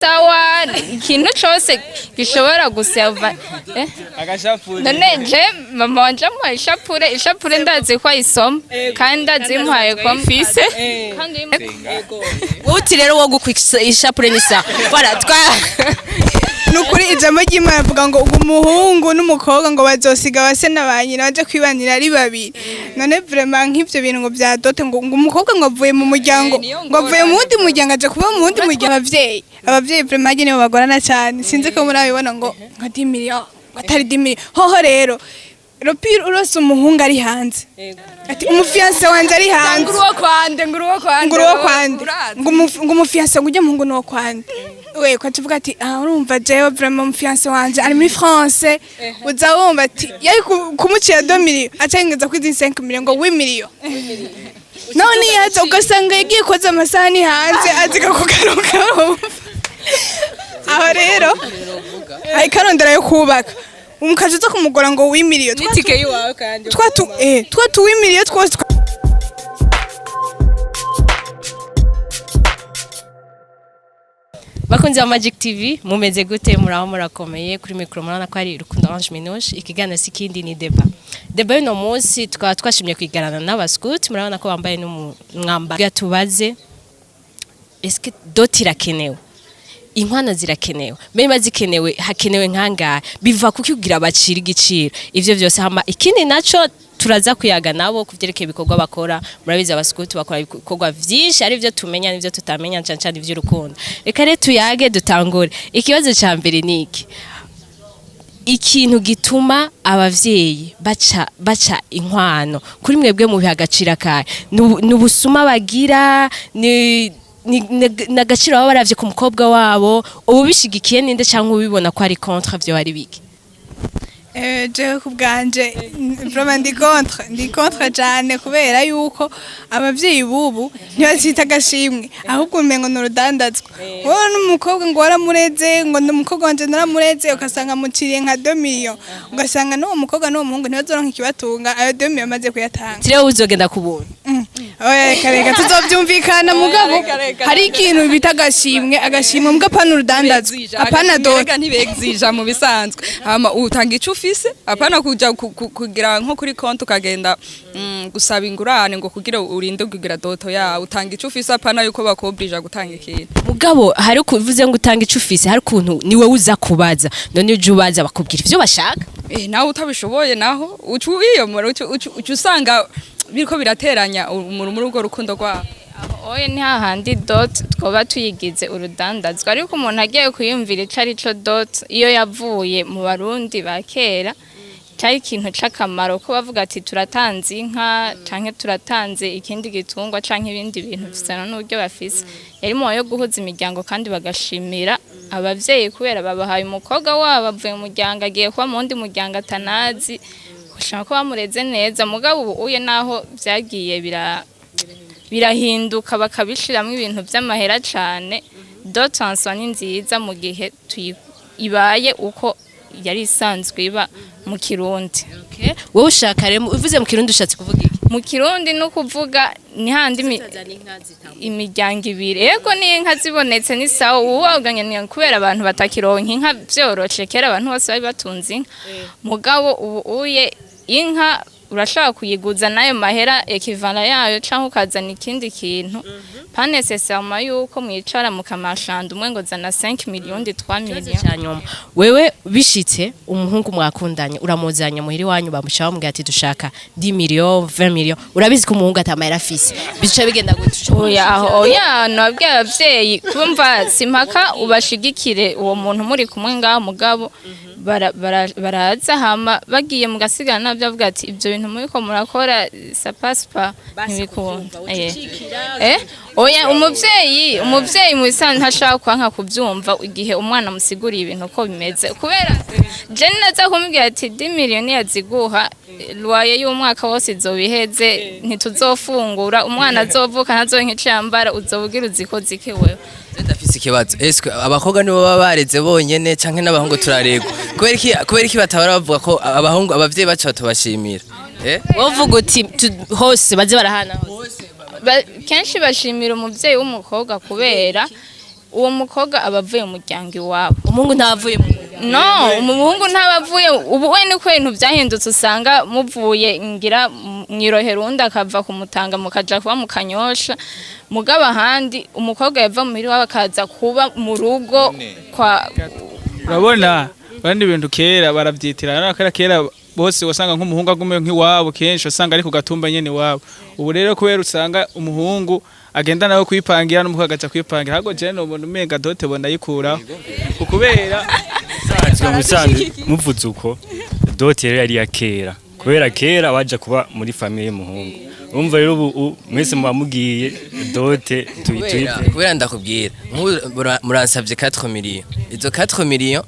Sawa, ikintu cose gishobora guseva, eh? Agashapure. None je mama wanje amuhaye ishapure, ishapure ndazi ko ayisoma kandi ndazi imuhaye ko mfise kandi. Wowe uti rero wo gukwisa ishapure ni sawa, voilà twa Nukuri ijambo ry'Imana avuga ngo umuhungu n'umukobwa ngo bazosiga base na ba nyina baje kwibanira ari babiri. None vraiment nk'ivyo bintu ngo vya dot, ngo umukobwa ngo avuye mu muryango, ngo avuye mu wundi muryango aje kuba mu wundi muryango. Abavyeyi vraiment nyene bagorana cyane. Sinzi ko murabibona ngo nka 10 millions, ngo atari 10 millions hoho. Rero ropire urose umuhungu ari hanze ati umufiancé wanje ari hanze. Nguruwo kwande, nguruwo kwande. Ngo uwo kwande, ngo umufiancé, ngo ujye muhungu nuwo kwande we ko tuvuga ati ah, urumva jewe vraiment umufiancé wanje ari muri France. Uza wumva ati yari kumucira 2 millions, acengeza kuri 5 millions, ngo 8 millions. None yaza ugasanga yagiye koza amasahani hanze, aziga kugaruka. Aho rero ariko arondera yo kubaka, umukaje uza kumugora ngo 8 millions. N'itike y'iwawe kandi. Twa tu 8 millions twose. Bakunzi ba Magic TV, mumeze gute? Muraho, murakomeye? Kuri micro murabona ko ari Rukundo Ange Minouche. Ikiganiro si ikindi, ni débat. Débat y'uno munsi tukaba twashimye kwigarana n'abascout. Murabona ko bambaye n'umwambaro. Tubaze: est-ce que dot irakenewe? Inkwano zirakenewe? Mbega zikenewe, hakenewe nkangahe? Biva kuki kugira bacira igiciro? Ivyo vyose, hama ikindi naco turaza kuyaga nabo kuvyerekeye ibikorwa bakora. Murabizi, abaskuti bakora ibikorwa vyinshi, ari byo tumenya n'ivyo tutamenya, cane cane ivy'urukundo. Reka rero tuyage, dutangure. Ikibazo ca mbere ni iki: ikintu gituma abavyeyi baca inkwano, kuri mwebwe mubiha agaciro akahe? Ni ubusuma bagira? Ni agaciro baba baravye ku mukobwa wabo? Ubu bishigikiye ninde, canke ubibona ko ari contre vyo bari biki? Jewe ku bwanje vraiment ndi contre, ndi contre cyane, kubera yuko abavyeyi bubu ntibazita agashimwe, ahubwo umengo ni urudandazwa. Wowe n'umukobwa ngo waramureze, ngo ni umukobwa wanje naramureze, ugasanga amuciriye nka 2 millions, ugasanga n'uwo mukobwa n'uwo muhungu ntibazoronka ikibatunga ayo 2 millions amaze kuyatanga. Tirewe uzogenda ku buntu. Oya, reka reka, tuzovyumvikana. Mugabo hari ikintu bita agashimwe, agashimwe mbwa apana urudandazwa, apana dot. Rega ntibegzija mu bisanzwe, hama utanga ico ufise, apana kuja kugira nko kuri konti ukagenda gusaba ingurane ngo kugira urinde kugira dot yawe. Utanga ico ufise, apana yuko bakobrija gutanga ikintu. Mugabo hari ukuvuze ngo utanga ico ufise, hari ukuntu niwe uza kubaza. None uje ubaza, bakubwira ivyo bashaka. Nawe utabishoboye naho uca wiyomora, uca usanga biriko birateranya umuntu muri urwo rukundo rwabo. Oye, ni hahandi dot twoba tuyigize urudandazwa. Ariko umuntu agiye kuyumvira ico ari co dot, iyo yavuye mu Barundi ba kera, cari ikintu c'akamaro ko bavuga ati turatanze inka canke turatanze ikindi gitungwa canke ibindi bintu bisana n'uburyo bafise. Yari mu yo guhuza imiryango kandi bagashimira abavyeyi kubera babahaye umukobwa wabo, avuye mu muryango agiye kuba mu wundi muryango atanazi, ushaka ko bamureze neza. Mugabo ubu uye naho vyagiye birahinduka, bakabishiramwo ibintu vy'amahera cane. Dot en soi ni nziza mu gihe ibaye uko yari isanzwe iba mu Kirundi. Okay. Wowe ushaka rero, uvuze mu Kirundi ushatse kuvuga iki? Mu Kirundi no kuvuga ni handi imiryango ibiri. Yego, n'inka zibonetse ni sawa. Ubu waganye ni kubera abantu batakironka inka vyoroshe. Kera abantu bose bari batunze inka, mugabo ubu uye inka urashobora kuyiguza n'ayo mahera équivalent yayo, canke ukazana ikindi kintu, pas nécessairement yuko mwicara mukamashanda, umwe ngo zana 5 millions, 3 millions. Cya nyuma, wewe bishitse umuhungu mwakundanye uramuzanye muhiri wanyu, bamusha bamubwira ati dushaka 10 millions, 20 millions, urabizi ko umuhungu atamahera afise, bica bigenda gute? Oya, aho oya, nabwiye abavyeyi kumva simpaka ubashigikire uwo muntu muri kumwe ngaho, mugabo baraza hama bagiye mugasigana nabyo, avuga ati ibyo bintu muriko murakora ça passe pas, ntibikunda. Oya, umuvyeyi mu bisanzwe ntashaka kwanka kuvyumva igihe umwana amusiguriye ibintu uko bimeze, kubera je naza kumubwira ati 10 miliyoni yaziguha, loyer y'umwaka wose izoba iheze, ntituzofungura, umwana azovuka ntazoronka ico yambara, uzobugira uzikoze iki wewe? Ndafise ikibazo: eske abakobwa nibo baba bareze bonyene, canke n'abahungu turaregwa? Kubera iki batabara bavuga ko abahungu abavyeyi bacu batubashimira? Wowe uvuga uti hose baze barahana hose. Kenshi bashimira umuvyeyi w'umukobwa kubera Uwo mukobwa aba avuye mu muryango iwabo. Umuhungu ntavuye mu muryango. No, umuhungu ntaba avuye. Ubu we niko ibintu byahindutse, usanga muvuye ngira mwirohera, undi akava kumutanga, mukaja kuba mu Kanyosha. Mugabo ahandi umukobwa yava muhira iwabo akaza kuba mu rugo kwa Urabona bandi ibintu kera barabyitirana. Kera kera bose wasanga nk'umuhungu agume nk'iwabo, kenshi wasanga ari ku gatumba nyene iwabo. Ubu rero kubera usanga umuhungu agenda nawe kwipangira n'umukobwa agaca kwipangira, ahubwo jewe nobona umenga dot bona yikuraho kubera Musanzwe mu bisanzwe muvuze uko, dot rero yari iya kera, kubera kera baja kuba muri famille y'umuhungu. Urumva rero ubu mwese muba mugiye dot Kubera kubera ndakubwira, nk'ubu muransabye 4 millions, izo 4 millions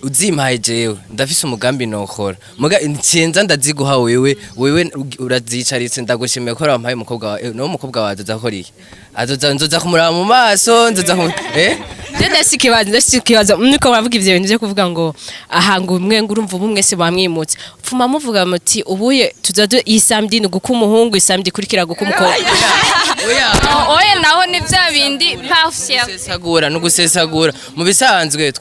uzimpaye, jewe ndafise umugambi nokora, muga nsinza ndaziguha wewe. Wewe urazicaritse, ndagushimiye ko wampaye umukobwa wawe. No umukobwa wawe azoza akora iki? Azoza, nzoza kumuraba mu maso, nzoza ku? Je ndashika ikibazo. Niko muravuga ivyo bintu byo kuvuga ngo aha ngo umwe ngo urumva ubu mwese bamwimutse, pfuma muvuga muti ubuye tuza iyi samedi ni guka umuhungu, i samedi ikurikira guka umukobwa. Oya. Oye, naho ni bya bindi parfait. Gusesagura no gusesagura. Mu bisanzwe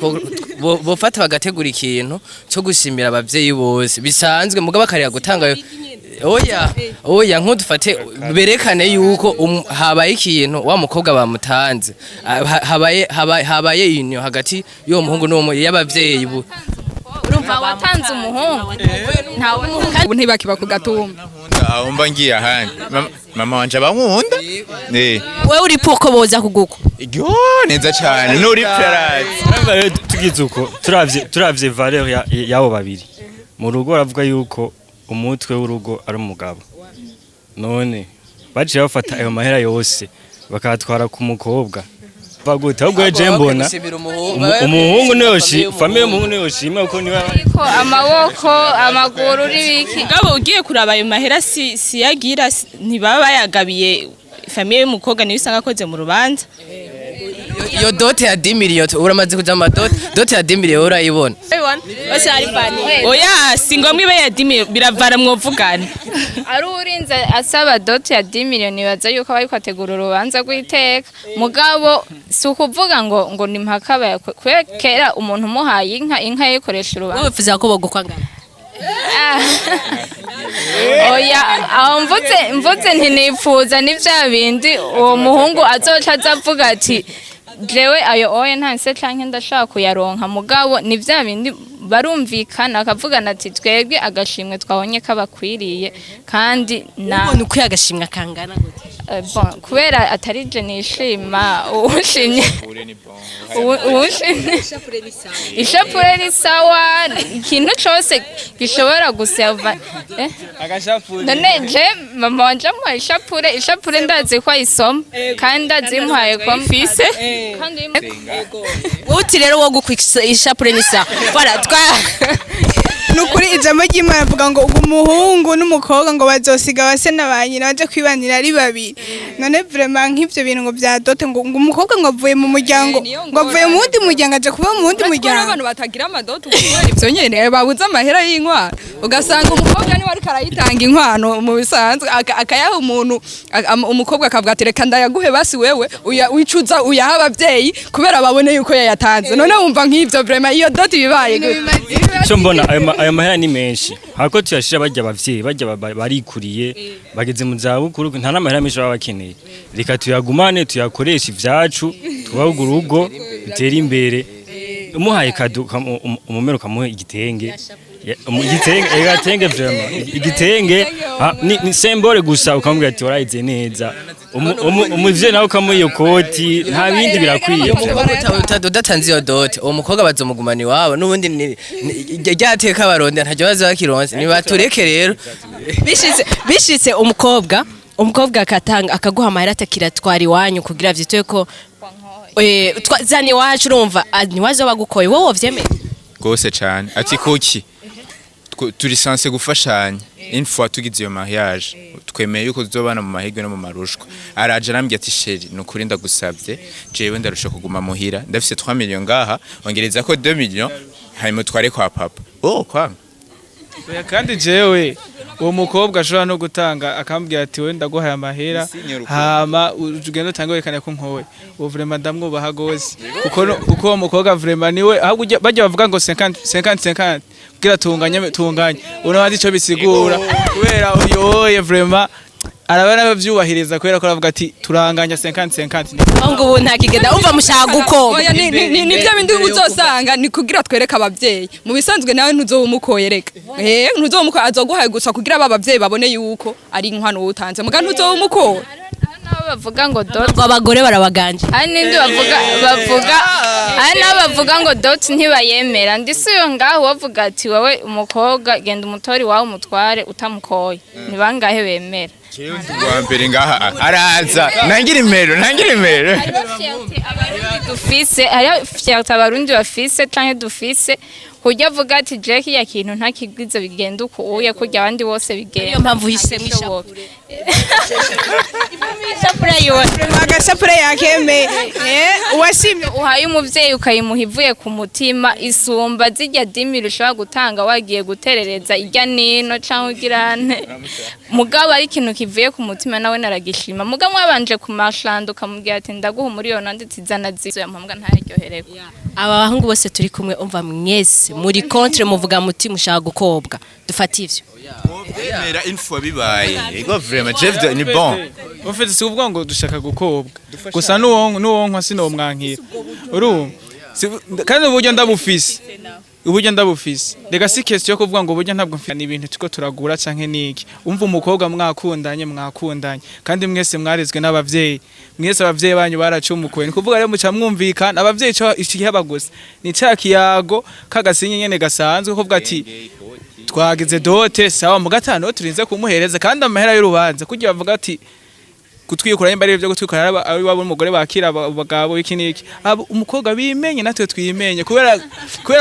bofata bagategura ikintu cyo gushimira abavyeyi bose bisanzwe, mugabo bakarira gutanga. Oya, oya, nk'udufate berekane yuko habaye ikintu, wa mukobwa bamutanze. Ah, habaye union hagati y'uwo muhungu n'uwo y'abavyeyi bu Urumva watanze umuhungu ntawe. Ubu ntibakiba ku gatumba. Aho mba ngiye ahandi, mama wanje abankunda. Eh. Wewe uri puko boza kugukwa? Yo, neza cyane, nuri pyarazi. Urumva rero tugize uko, turavye valeur y'abo babiri mu rugo, baravuga yuko umutwe w'urugo ari umugabo. None baciye bafata ayo mahera yose bakatwara ku mukobwa bagute? Ahubwo je mbona umuhungu niwe famille y'umuhungu niwe yoshima, kuko niwe Ariko amaboko, amaguru n'ibiki. Mugabo ugiye kuraba ayo mahera si yagira ntibaba bayagabiye famille y'umukobwa, niyo usanga akoze mu rubanza. Iyo dot ya 10 millions, uramaze kuja mu dot, dot ya 10 millions urayibona? Bose ari fani. Oya, si ngombwa ibe ya dimi, biravana mwovugana. Ari urinze asaba dot ya 10 millions, nibaza yuko aba ariko ategura urubanza rw'iteka. Mugabo si ukuvuga ngo ni mpaka kubera kera umuntu umuhaye inka, inka yikoresha urubanza. Wowe wifuza ko bogukwa ngana? Ah. Oya, aho mvutse ntinipfuza, ni bya bindi uwo muhungu azoca aza avuga ati jewe ayo oye ntanse canke ndashaka kuyaronka. Mugabo ni bya bindi barumvikana, akavugana ati twebwe agashimwe twabonye kabakwiriye kandi na Ubona ukwiye agashimwa kangana gute? Bon, kubera atari je nishima, uwushimye uwushimye ishapure ni sawa, ikintu cose gishobora guserva, eh? Agashapure. None je mama wanje amuhaye ishapure, ishapure ndazi ko ayisoma kandi ndazi imuhaye ko mfise kandi. Wowe uti rero wo gukwa ishapure ni sawa. Voilà, twa Ni ukuri, ijambo ry'Imana avuga ngo umuhungu n'umukobwa ngo bazosiga base na ba nyina baje kwibanira ari babiri. None vraiment nk'ivyo bintu ngo vya dot, ngo umukobwa ngo avuye mu muryango, Niyo ngo avuye mu wundi muryango aje kuba mu wundi Uretse ko hari muryango. abantu batagira ama dot kubera ivyo nyene, babuze amahera y'inkwano, ugasanga umukobwa niwe ariko arayitanga inkwano mu bisanzwe, akayaha umuntu, umukobwa akavuga ati reka ndayaguhe basi wewe wicuza uyaha abavyeyi kubera babone yuko yayatanze. None wumva nk'ivyo vraiment iyo dot bibaye gute? Icyo mbona, ayo mahera ni menshi, hako tuyashira bajya abavyeyi bajya barikuriye bageze mu zabukuru, nta n'amahera menshi baba bakeneye. Reka tuyagumane, tuyakoreshe ivyacu, twubake urugo, dutere imbere. Umuhaye cadeau, umumero ukamuha igitenge, igitenge, agatenge vraiment igitenge, ni symbole gusa, ukamubwira ati warayize neza. Umuvyeyi nawe ukamuha iyo koti, nta bindi, birakwiye. Udatanze iyo dot, uwo mukobwa bazomugumana iwabo n'ubundi ryateka baronde ntaryo baza bakironse. Nibatureke rero. Bishitse umukobwa akatanga, akaguha amahera atakira twara iwanyu kugira vyitwe ko zana iwacu, urumva ntiwazo bagukoye, wowe wovyemeye? Gose cyane. Ati kuki turi censé gufashanya? Une fois tugize iyo mariage, twemeye yuko tuzobana mu mahirwe no mu marushwa. Araje arambwira ati chéri, nukuri ndagusabye, jewe ndarusha kuguma muhira, ndafise 3 millions ngaha, ongereza ko 2 millions, hanyuma tware kwa papa. Oh, kwa Oya, kandi jewe Uwo mukobwa ashobora no gutanga akambwira ati: "We, ndaguhaye amahera, hama ugende utange werekane ko nkoye." Uwo vraiment ndamwubaha gose, kuko kuko uwo mukobwa vraiment niwe ahubwo bajya bavuga ngo 50 50 50 kugira tunganye tunganye, unabazi ico bisigura, kubera uyoye vraiment araba n'abavyubahiriza, kubera ko aravuga ati: "Turanganya 50 50." Aho ngo ubu ntakigenda, umva, mushaka gukobwa. Oya, ni bya bindi uzosanga ni kugira twereke abavyeyi. Mu bisanzwe nawe ntuzoba umukoye, reka ntuzoba umukoye, azoguhaye gusa kugira aba bavyeyi babone yuko ari inkwano utanze, muga ntuzoba umukoye. Hari n'abo bavuga ngo dot Ngo abagore barabaganje. Hari n'indi bavuga, hari n'abo bavuga ngo dot ntibayemera. Ndetse iyo ngaho bavuga ati: "Wowe umukobwa, genda umutori wawe umutware utamukoye." Ni bangahe bemera? Wa mbere ngaha araza ntangira imero, ntangira imero. Dufise, hariho fierté Abarundi bafise canke dufise, kurya avuga ati: "Je kiya kintu ntakigwize, bigenda uku uye kurya abandi bose bigenda." Niyo mpamvu uhisemo Bishoboka. Ishapure yiwe. Agashapure yakemeye, uwashimye. Uhaye umuvyeyi ukayimuha ivuye ku mutima, isumba zirya 10 000 ushobora gutanga wagiye guterereza irya nino canke ugirane. Mugabo ari ikintu kivuye ku mutima, nawe naragishima. Mugabo mwabanje kumashanda, ukamubwira ati: "Ndaguha umuriyoni," anditse izana zizo yampambwa ntayaryohererwa. Aba bahungu bose turi kumwe, umva, mwese muri contre, muvuga muti mushaka gukobwa. Dufate ivyo. Emera info bibaye, ego, vraiment Jeff ni bon. Ufite, si ukuvuga ngo dushaka gukobwa gusa, n'uwonkwa sinomwankira, urumva? Kandi uburyo ndabufise, uburyo ndabufise. Rega si question yo kuvuga ngo uburyo ntabwo mfite, ni ibintu turiko turagura canke niki. Umva, umukobwa mwakundanye, mwakundanye kandi mwese mwarezwe n'abavyeyi, mwese abavyeyi banyu baracumukuye. Ni kuvuga rero muca mwumvikana abavyeyi, ico ikihaba gusa ni ca kiyago kagasinye nyene gasanzwe, kuvuga ati: "Twagize dot, sawa." Mu gatanu turinze kumuhereza kandi amahera y'urubanza, kugira bavuga ati gutwikura, nimba ari ibyo gutwikura, ari iwabo n'umugore bakira abagabo, iki niki. Abo umukobwa bimenye, natwe twimenye, kubera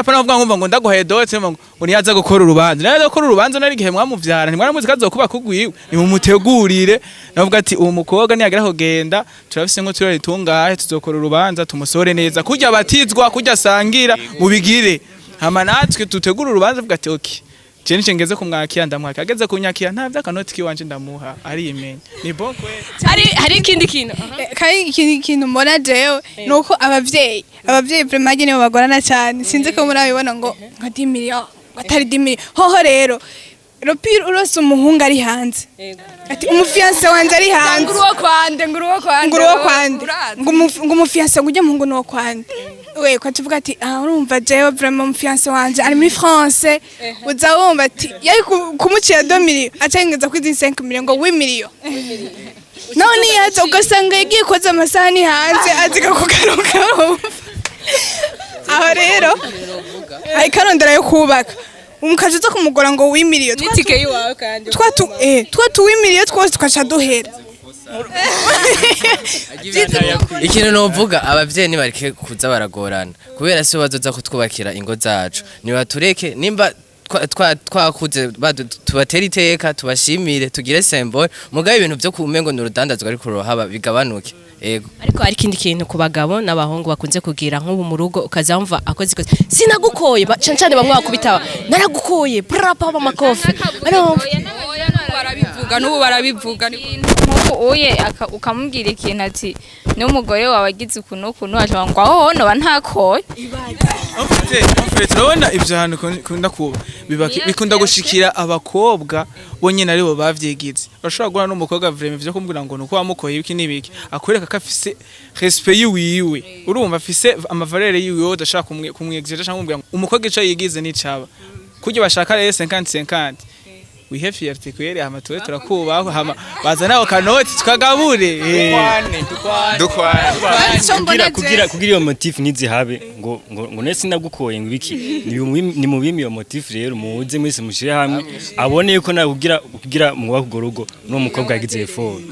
pana bavuga ngo ndaguhaye dot, ngo niyaza gukora urubanza, niyaza gukora urubanza nari igihe mwamuvyara ntimwaramuzi kazokuba kugwiwe. Nimumutegurire, navuga ati: "Uwo mukobwa niyagera kugenda, turafise nko turari tungahe, tuzokora urubanza, tumusore neza kurya batizwa, kurya asangira, mubigire." Hama natwe dutegura urubanza, avuga ati: "Okay, je nice ngeze kumwakira, ndamwakira, ageze kunyakira nta vy'akanoti kiwanje ndamuha, arimenya ni bon kweli." Hari ikindi kintu. Kandi ikindi kintu mbona jewe ni uko abavyeyi vraiment nibo bagorana cyane. Sinzi ko murabibona, ngo nka 10 millions, ngo atari 10 millions hoho. Rero ropire, urose umuhungu ari hanze ati: "Umufiancé wanje ari hanze." Nguruwo kwande, nguruwo kwande. Nguruwo kwande. Urazi. Ngo umufiancé, ngo ujye muhungu nuwo kwande we, ko tuvuga ati: "Ah, urumva jewe vraiment umufiancé wanje ari muri France." Uza wumva ati yari kumucira 2 millions, acengeza kuri 5 millions, ngo 8 millions. None yaza ugasanga yagiye koza amasahani hanze, aziga kugaruka. Wumva aho rero ariko arondera yo kubaka, umukazi uza kumugora ngo 8 millions. N'itike y'iwawe kandi. Twa tu 8 millions twose tukaca duhera. Ikintu novuga, abavyeyi nibareke kuza baragorana, kubera si bo bazoza kutwubakira ingo zacu. Nibatureke, nimba twakuze tubatere iteka, tubashimire, tugire symbole. Mugabe ibintu vyo kumengo ni urudandazwa ariko ruhaba bigabanuke, ego. Ariko hari ikindi kintu ku bagabo n'abahungu bakunze kugira, nk'ubu mu rugo ukaza wumva akoze ikoze: "Sinagukoye." Cane cane bamwe bakubita: "Naragukoye," prapa amakofi. Arumva. Barabivuga n'ubu, barabivuga. Nk'ubu uye ukamubwira ikintu ati n'umugore wawe agize ukuntu ukuntu, aje ngo aho noba ntakoye. En fait, urabona ivyo hantu kunda kuba bikunda gushikira abakobwa bonyene aribo bavyigize. Urashobora guhura n'umukobwa vraiment ivyo kumbwira ngo nuko wamukoye ibiki n'ibiki, akwereka ko afise respect yiwiwe, urumva, afise amavaleurs yiwiwe, udashaka kumwexiger canke kumubwira ngo umukobwa ico yigize n'icaba kurya bashaka. Rero 50 50, wihe fierté kweri, hama tuwe turakubaho, hama bazana ako kanoti tukagabure. Dukwane. Ico mbona Kugira iyo motif ntizihabe, ngo nese nagukoye, ngo ibiki, ni mubimi iyo motif. Rero muze mwese mushire hamwe, abone yuko nawe kugira mwubake urwo rugo n'uwo mukobwa yagize effort.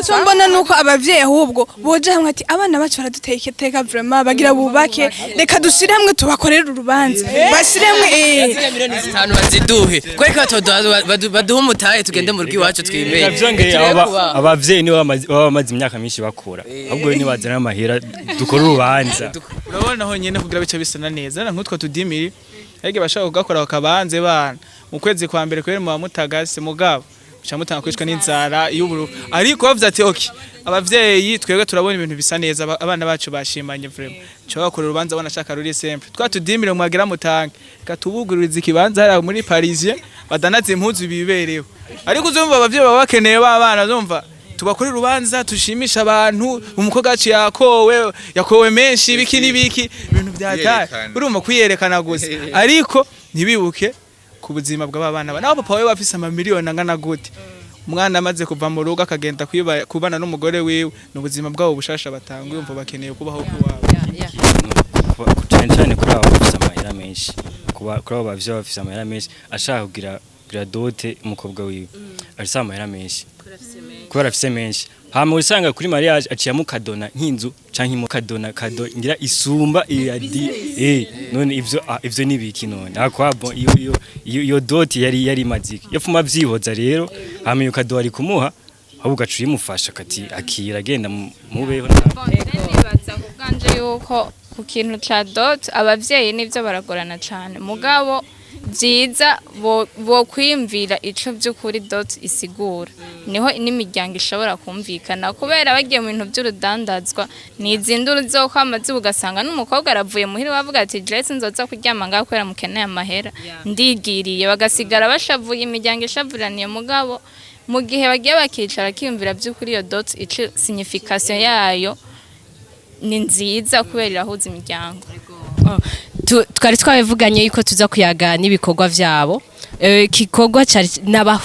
Icyo mbona ni uko abavyeyi ahubwo boja hamwe ati: "Abana bacu baraduteye iteka vraiment, bagira bubake, reka dushire hamwe tubakorere urubanza." Bashire hamwe. 5 miliyoni baziduhe, kwereka baduhe umutahe, tugende mu rugo iwacu twimenye. Vyongeye abavyeyi nibo baba bamaze imyaka myinshi bakora, ahubwo nibazana amahera dukora urubanza. Urabona ho nyene kugira bice bisa na neza na nk'utwo tudimiri ariko bashaka kugakora bakabanze bana. Mu kwezi kwa mbere kubera muba mutagase, mugabo muca mutanga kwicwa n'inzara y'uburu. Ariko bavuze ati: "Okay, abavyeyi, twebwe turabona ibintu bisa neza, abana bacu bashimanye, vraiment cyo bakora urubanza banashaka ruri simple, twatudimire mwagira mutange, reka tubugururize ikibanza hariya muri Parisien badanaze impuzu bibereho." Ariko uzumva abavyeyi baba bakeneye b'abana, uzumva tubakore urubanza tushimisha abantu, umukobwa wacu yakowe, yakowe menshi, biki n'ibiki, ibintu byataye. Kwiyerekana. Urumva kwiyerekana gusa, ariko ntibibuke ku buzima bw'aba bana. Naho papa we bafise amamiliyoni angana gute, umwana amaze kuva mu rugo akagenda kubana n'umugore wiwe, ni ubuzima bwabo bushasha batanga, yumva bakeneye kubaho kuwabo. Cyane cyane kuri abo bafise amahera menshi, kuri abo bavyeyi bafise amahera menshi, ashaka kugira dote umukobwa wiwe afise amahera menshi, kubera afise menshi, hama usanga kuri mariage aciye amukadona nk'inzu canke imukadona kado ngira isumba iya di. None ivyo ivyo ni biki none? Akwa bon, iyo dot yari imaziki yafuma vyihoza rero, hama iyo kado ari kumuha ahubwo ugaca uyimufasha kati akira agenda mubeho nawe. Nibaza ku bwanje yuko ku kintu ca dot abavyeyi nivyo baragorana cane, mugabo vyiza bo kwiyumvira ico vy'ukuri dot isigura, niho n'imiryango ishobora kumvikana, kubera bagiye mu bintu vy'urudandazwa ni izinduru zokwama ziba, ugasanga n'umukobwa aravuye muhira bavuga ati: "Jese nzoza kuryama ngaho kubera mukeneye amahera, ndigiriye." Bagasigara bashavuye, imiryango ishavuraniye. Mugabo mu gihe bagiye bakicara bakiyumvira by'ukuri iyo dot ico signification yayo, ni nziza kubera irahuza imiryango. Twari twabivuganye yuko tuza kuyaga n'ibikorwa vyabo. Igikorwa cari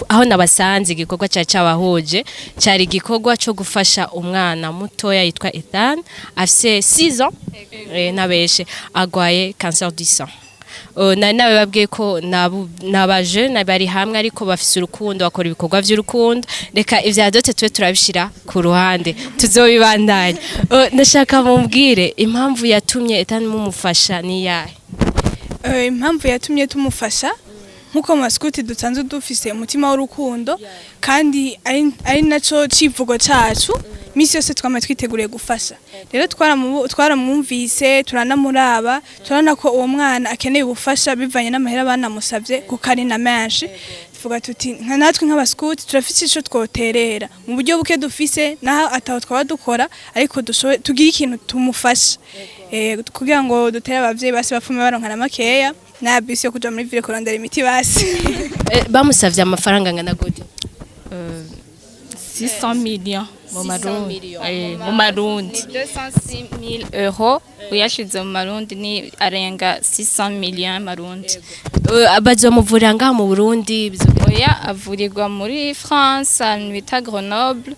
aho nabasanze, igikorwa cari cabahuje cari igikorwa co gufasha umwana mutoya yitwa Ethan, afise 6 ans, nabeshe, agwaye cancer du sang. Nari nabibabwiye ko nabaje bari hamwe, ariko bafise urukundo, bakora ibikorwa vy'urukundo. Reka ivya dote tube turabishira ku ruhande, tuzobibandanya. Ndashaka mumbwire impamvu yatumye Ethan mumufasha ni yahe? Impamvu yatumye tumufasha, nk'uko mu basikuti dusanzwe dufise umutima w'urukundo, kandi ari naco civugo cacu, misi yose twama twiteguriye gufasha. Rero twaramwumvise, turanamuraba, turabona ko uwo mwana akeneye ubufasha bivanye n'amahera banamusavye, kuko ari na menshi. Tuvuga tuti nka natwe nk'abasikuti turafise ico twoterera mu buryo buke dufise, naho ataho twaba dukora, ariko dushoboye tugire ikintu tumufasha, kugira ngo dutere abavyeyi basi bapfume baronka na makeya na bisi yo kuja muri ville kurondera imiti basi. Bamusavye amafaranga angana gute? 600 millions mu Marundi. Mu Marundi. 206 000 euros, uyashize mu Marundi ni arenga 600 millions y'Amarundi. Bazomuvurira ngaha mu Burundi? Oya, avurirwa muri France, ahantu bita Grenoble,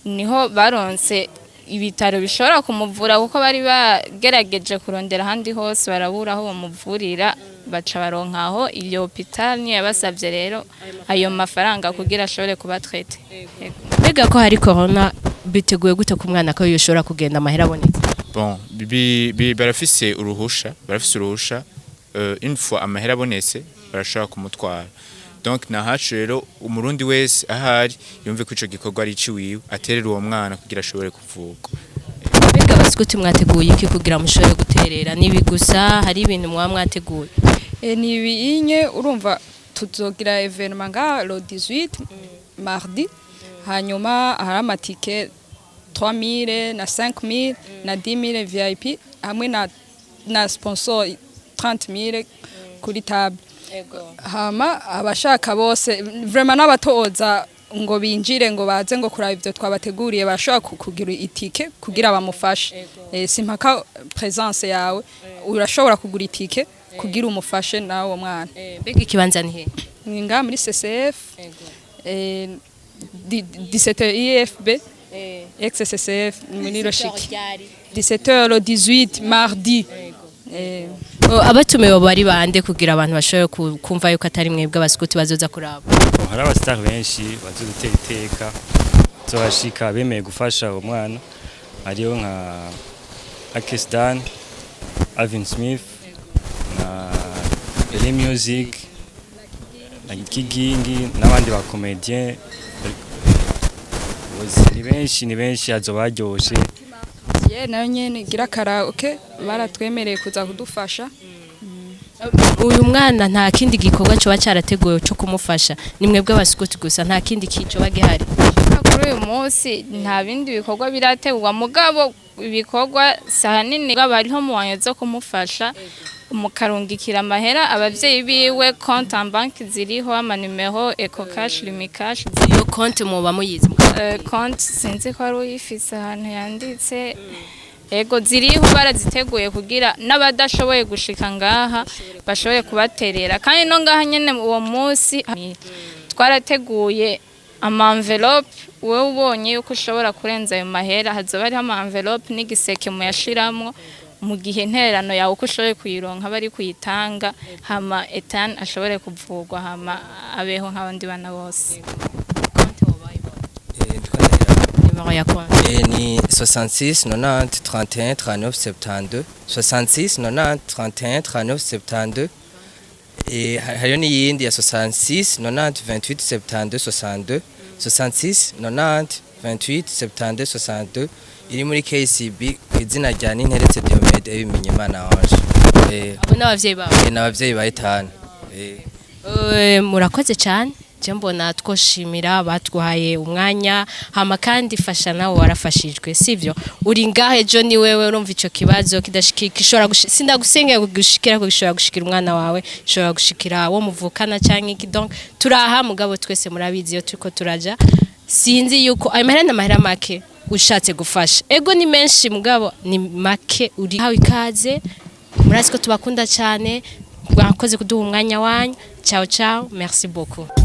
niho baronse ibitaro bishobora kumuvura, kuko bari bagerageje kurondera ahandi hose barabura aho bamuvurira, baca baronka aho iyo hôpital niyo yabasavye rero ayo mafaranga kugira ashobore kuba traité. Yego. Mbega ko hari corona, biteguye gute ku mwana ko yoshobora kugenda amahera abonetse? Bon, barafise uruhusha, barafise uruhusha. Une fois amahera abonetse barashobora kumutwara. Donc nahacu rero umurundi wese ahari yumve ko ico gikorwa ari iciwiwe, aterera uwo mwana kugira ashobore kuvurwa. Mbega abasikuti mwateguye iki kugira mushobore guterera? Nibi gusa, hari ibintu mwaba mwateguye? Ni ibinye, urumva tuzogira événement nga le 18 mardi, hanyuma hari amatike 3000 na 5000 na 10000 VIP, hamwe na sponsor 30000 kuri table. Hama abashaka bose vraiment n'abatoza ngo binjire ngo baze ngo kuraba ivyo twabateguriye, bashobora kugira itike kugira bamufashe. Simpaka présence yawe, urashobora kugura itike kugira umufashe nawe uwo mwana. Mbega ikibanza ni he? Ni ngaha muri CCF, 17 IFB ex CCF muri Roshiki, 17h le 18 mardi. Oh, abatumiwe bari bande kugira abantu bashobore kumva yuko atari mwebwe abasikuti bazoza kuraba? Hari abasitari benshi bazi gutera iteka, tuzobashika bemeye gufasha uwo mwana, hariho nka Akesdan, Alvin Smith na Ele Music na Kigingi n'abandi ba comédien bose, ni benshi, ni benshi, azoba baryoshe. Ye nayo nyene igira karaoke, baratwemereye kuza kudufasha. Uyu mwana nta kindi gikorwa coba carateguwe co kumufasha? Ni mwebwe abasikuti gusa, nta kindi kicoba gihari? Kuri uyu munsi nta bindi bikorwa birategurwa, mugabo ibikorwa si ahanini hariho muwanyo zo kumufasha, mukarungikira amahera abavyeyi biwe. Compte en banque ziriho, amanimero Ecocash, Lumicash. Iyo konti muba muyizi? Konti sinzi ko ari uyifise ahantu yanditse. Ego, ziriho, baraziteguye kugira n'abadashoboye gushika ngaha bashobore kubaterera. Kandi no ngaha nyene uwo munsi twarateguye ama enveloppe. Wowe ubonye yuko ushobora kurenza ayo mahera, hazoba hariho ama enveloppe n'igiseke muyashiramwo, mu gihe intererano yawe uko ushoboye kuyironka bari kuyitanga, hama Ethan ashobore kuvurwa, hama abeho nk'abandi bana bose. Ndiko ndahera. Nimero ya konti? Ni 66 90 31 39 72, 66 90 31 39 72. Hariyo n'iyindi ya 66 90 28 72 62, 66 90 28 72 62, iri muri KCB ku izina rya Ninteretse Diomede Bimenyimana Ange. Abo n'abavyeyi bawe? N'abavyeyi ba Ethan. Murakoze cyane. Je mbona twoshimira batwaye umwanya, hama kandi fasha nawe warafashijwe, sivyo? Uri ngahe ejo ni wewe, urumva ico kibazo kidashikika gishobora sindagusengera gushikira ko gishobora gushikira umwana wawe, gishobora gushikira wo muvukana canke iki. Donc turaha, mugabo twese murabizi iyo turiko turaja, sinzi yuko ayo mahera n'amahera make ushatse gufasha. Ego, ni menshi, mugabo ni make. Uri hawe ikaze, murazi ko tubakunda cyane. Mwakoze kuduha umwanya wanyu. Ciao ciao, merci beaucoup.